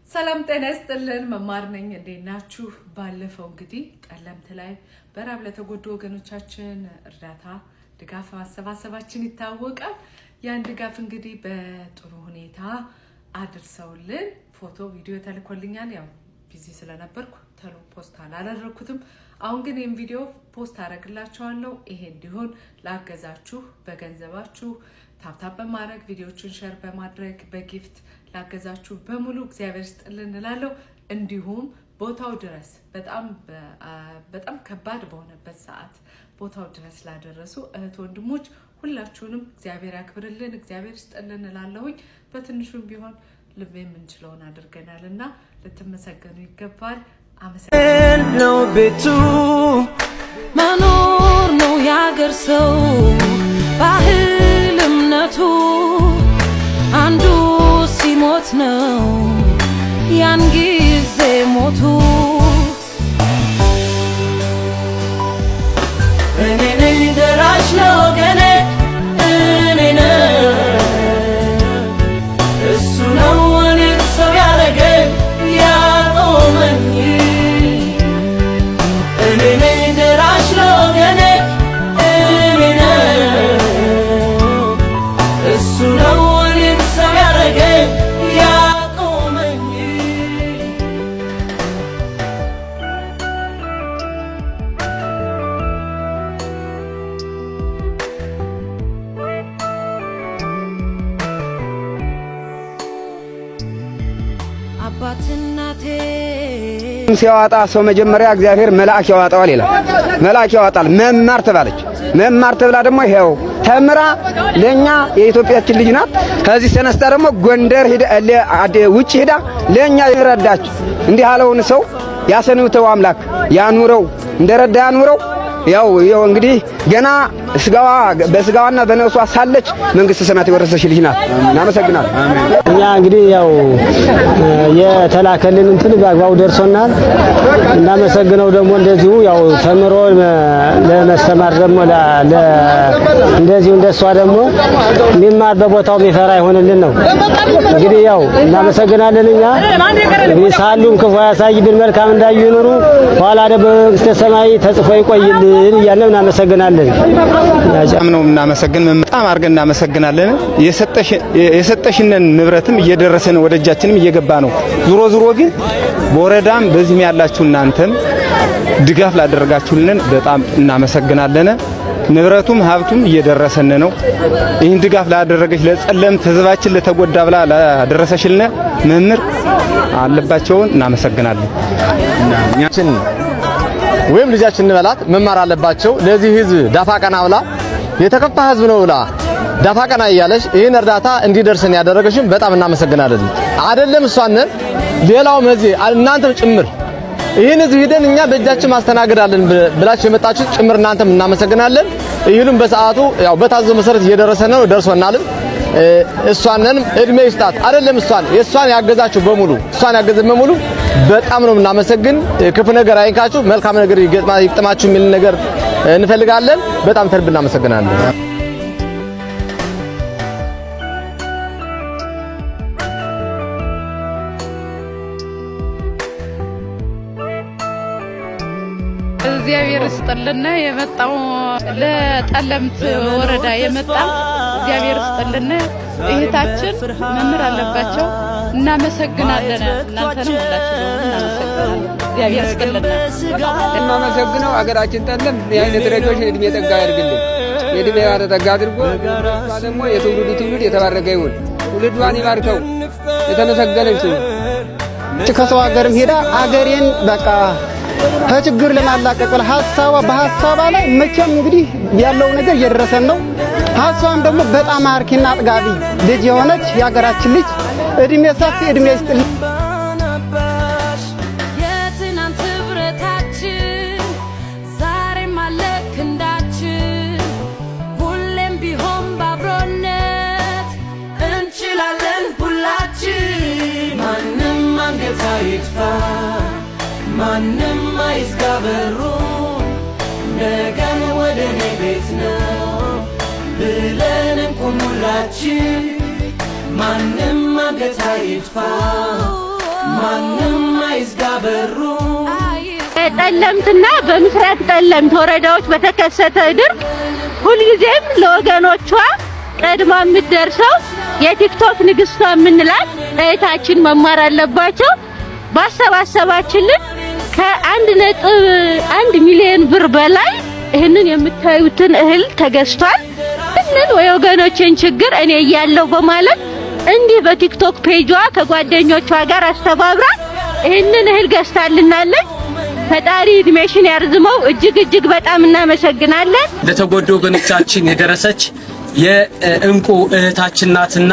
ሰላም ጤና ይስጥልን። መማር ነኝ። እንዴት ናችሁ? ባለፈው እንግዲህ ጠለምት ላይ በራብ ለተጎዱ ወገኖቻችን እርዳታ ድጋፍ ማሰባሰባችን ይታወቃል። ያን ድጋፍ እንግዲህ በጥሩ ሁኔታ አድርሰውልን ፎቶ ቪዲዮ ተልኮልኛል። ያው busy ስለነበርኩ ቶሎ post አላደረኩትም። አሁን ግን ይህን ቪዲዮ post አደረግላችኋለሁ። ይሄ እንዲሆን ላገዛችሁ በገንዘባችሁ tap tap በማድረግ፣ ቪዲዮችን share በማድረግ፣ በ gift ላገዛችሁ በሙሉ እግዚአብሔር ይስጥልን እላለሁ። እንዲሁም ቦታው ድረስ በጣም በጣም ከባድ በሆነበት ሰዓት ቦታው ድረስ ላደረሱ እህት ወንድሞች ሁላችሁንም እግዚአብሔር ያክብርልን፣ እግዚአብሔር ይስጥልን እላለሁኝ። በትንሹም ቢሆን ልብ የምንችለውን አድርገናል እና ልትመሰገኑ ይገባል። አመሰግናለሁ። ነው ቤቱ። መኖር ነው ያገር ሰው ባህል እምነቱ፣ አንዱ ሲሞት ነው ያን ጊዜ ሞቱ። እኔ ነኝ ደራሽ ለወገኔ፣ እኔ ነኝ። እሱ ነው እኔን ሰው ያረገኝ ያቆመኝ። እኔ ነኝ ደራሽ ለወገኔ፣ እኔ ነኝ። እሱ ነው እኔን ሰው ያረገኝ ያቆመኝ። አባት እናቴ ሲያወጣ ሰው መጀመሪያ እግዚአብሔር መልአክ ያወጣዋል ይላል። መልአክ ያወጣል። መማር ተባለች። መማር ተብላ ደግሞ ይሄው ተምራ ለኛ የኢትዮጵያችን ልጅ ናት። ከዚህ ተነስታ ደግሞ ጎንደር ሄዳ፣ ውጭ ሄዳ ለኛ ይረዳች። እንዲህ ያለውን ሰው ያሰንብተው አምላክ ያኑረው፣ እንደረዳ ያኑረው። ያው ይኸው እንግዲህ ገና ስጋዋ በስጋዋና በነፍሷ ሳለች መንግስተ ሰማያት የወረሰች ልጅ ናት። እናመሰግናለን። እኛ እንግዲህ ያው የተላከልን እንትን በአግባቡ ደርሶናል። እናመሰግነው ደግሞ እንደዚሁ ያው ተምሮ ለመስተማር ደግሞ እንደዚሁ እንደሷ ደግሞ የሚማር በቦታው የሚፈራ ይሆንልን ነው። እንግዲህ ያው እናመሰግናለን። እኛ እንግዲህ ሳሉም ክፉ አያሳይብን፣ መልካም እንዳዩ ይኑሩ፣ ኋላ ደግሞ በመንግስተ ሰማይ ተጽፎ ይቆይልን እያልን እናመሰግናለን። በጣም ነው የምናመሰግን፣ በጣም አድርገን እናመሰግናለን። የሰጠሽንን ንብረትም እየደረሰን ወደ እጃችንም እየገባ ነው። ዙሮ ዙሮ ግን በወረዳም በዚህም ያላችሁ እናንተም ድጋፍ ላደረጋችሁልን በጣም እናመሰግናለን። ንብረቱም ሀብቱም እየደረሰን ነው። ይህን ድጋፍ ላደረገች ለጸለምት ህዝባችን ለተጎዳ ብላ ላደረሰሽልን መምህር አለባቸውን እናመሰግናለን። ችን ወይም ልጃችን እንበላት መማር አለባቸው። ለዚህ ህዝብ ዳፋ ቀና ብላ፣ የተከፋ ህዝብ ነው ብላ ዳፋ ቀና እያለች ይህን እርዳታ እንዲደርስን ያደረገሽን በጣም እናመሰግናለን። አይደለም እሷንን ሌላውም እዚህ እናንተም ጭምር ይህን ህዝብ ሂደን እኛ በእጃችን ማስተናገዳለን ብላችሁ የመጣችሁ ጭምር እናንተም እናመሰግናለን። ይህንም በሰዓቱ ያው በታዘዘው መሰረት እየደረሰ ነው፣ ደርሶናልም። እሷንንም እድሜ ይስጣት። አይደለም እሷን የእሷን ያገዛችሁ በሙሉ፣ እሷን ያገዘ በሙሉ በጣም ነው የምናመሰግን። ክፉ ነገር አይንካችሁ፣ መልካም ነገር ይግጠማችሁ የሚል ነገር እንፈልጋለን። በጣም ተርብ እናመሰግናለን። እግዚአብሔር ይስጥልን። የመጣው ለጠለምት ወረዳ የመጣ እግዚአብሔር ይስጥልን። እህታችን መምህር አለባቸው እናመሰግናለን። እናንተንም ሁላችንም እናመሰግናለን። እግዚአብሔር ይስጥልን። የማመሰግነው አገራችን ጠለም የአይነት ረጆች እድሜ ጠጋ ያድርግልን። የእድሜ ባለጠጋ አድርጎ እሷ ደግሞ የትውልዱ ትውልድ የተባረከ ይሁን። ትውልዷን ይባርከው። የተመሰገነች ትሁን። ከሰው ሀገርም ሄዳ አገሬን በቃ ከችግር ለማላቀቅ ብላ ሀሳቧ በሀሳቧ ላይ መቼም እንግዲህ ያለው ነገር እየደረሰን ነው። ሀሳቧም ደግሞ በጣም አርኪና አጥጋቢ ልጅ የሆነች የሀገራችን ልጅ እድሜ ሰፊ እድሜ ይስጥልኝ። የትናንት ህብረታችን ዛሬም አለ ክንዳችን፣ ሁሌም ቢሆን ባብሮነት እንችላለን ሁላችን። ማንም አንገት አይድፋ፣ ማንም አይዝጋ በሩን። ነገን ወደ እኔ ቤት ነው ብለን እንቁም ሁላችን። ማንም አንገት አይድፋ። ማንም አይዝጋ በሩ። በጠለምትና በምስራቅ ጠለምት ወረዳዎች በተከሰተ ድርቅ ሁልጊዜም ለወገኖቿ ቀድማ የምትደርሰው የቲክቶክ ንግስቷ የምንላት እህታችን መማር አለባቸው ባሰባሰባችልን ከ1.1 ሚሊዮን ብር በላይ ይህንን የምታዩትን እህል ተገዝቷል። ይህንን የወገኖችን ችግር እኔ እያለሁ በማለት እንዲህ በቲክቶክ ፔጇ ከጓደኞቿ ጋር አስተባብራ ይህንን እህል ገዝታልናለች። ፈጣሪ እድሜሽን ያርዝመው። እጅግ እጅግ በጣም እናመሰግናለን። ለተጎዱ ወገኖቻችን የደረሰች የእንቁ እህታችን ናትና።